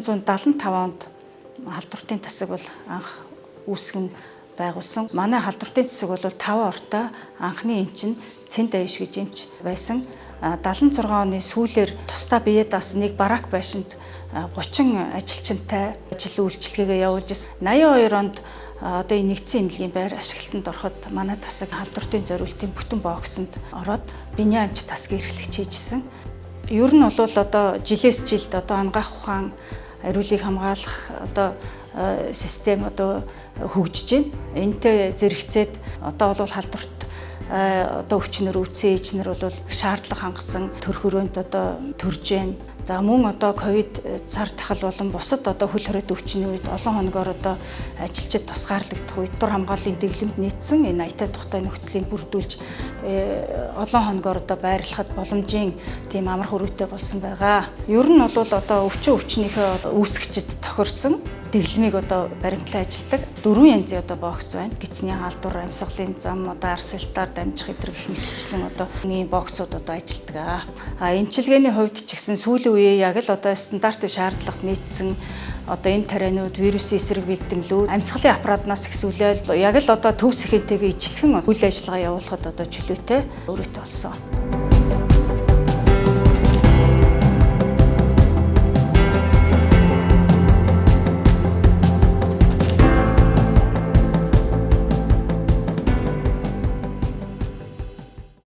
1975 онд халдвартын тасаг бол анх үүсгэн байгуулсан. Манай халдвартын тасаг бол 5 ортой анхны эмч нь Цэнт Аюш гэж эмч байсан. 76 оны сүүлээр тусдаа бие даасан нэг барак байшинд 30 ажилчинтай ажил үйлчилгээгээ явуулж ирсэн. 82 онд одоо энэ нэгдсэн эмнэлгийн байр ашиглалтанд ороход манай тасаг халдвартын зориултын бүтэн боксонд ороод биений амч тасгийг эрхлэгч хийжсэн. Ер нь бол одоо жилээс жилд одоо анагаах ухаан, ариулыг хамгаалах одоо систем одоо хөгжиж байна. Энтэй зэрэгцээд одоо бол халдварт одоо өвчнөр өвцөн ээж нар бол шаардлага хангасан төр хөрөөнд одоо төрж байна. За мөн одоо ковид цар тахал болон бусад одоо хөл хориот өвчний үед олон хоногоор одоо ажилчид тусгаарлагдах үед дур хамгааллын дэглэмд нийцсэн энэ аятай тухтай нөхцөлийг бүрдүүлж олон хоногоор одоо байрлахад боломжийн тийм амар хөрөөтэй болсон байгаа. Ер нь бол одоо өвчин өвчнийхөө үүсгчэд тохирсон дэглэмийг одоо баримтлан ажилладаг. Дөрвөн янзын одоо бокс байна. Гидсний халдвар, амьсгалын зам, одоо арсэлтаар дамжих эдэр гэх мэтчлэн одоо ийм боксууд одоо ажилладаг. А эмчилгээний хувьд ч гэсэн сүүлийн үеийн яг л одоо стандартын шаардлагат нийцсэн одоо энэ тарианууд, вирусын эсрэг бэлтгэлүүд, амьсгалын аппаратнаас эхлүүлээд яг л одоо төв сэхэнтэйгээ ижилхэн үйл ажиллагаа явуулахад одоо чөлөөтэй өөрөөтэй болсон.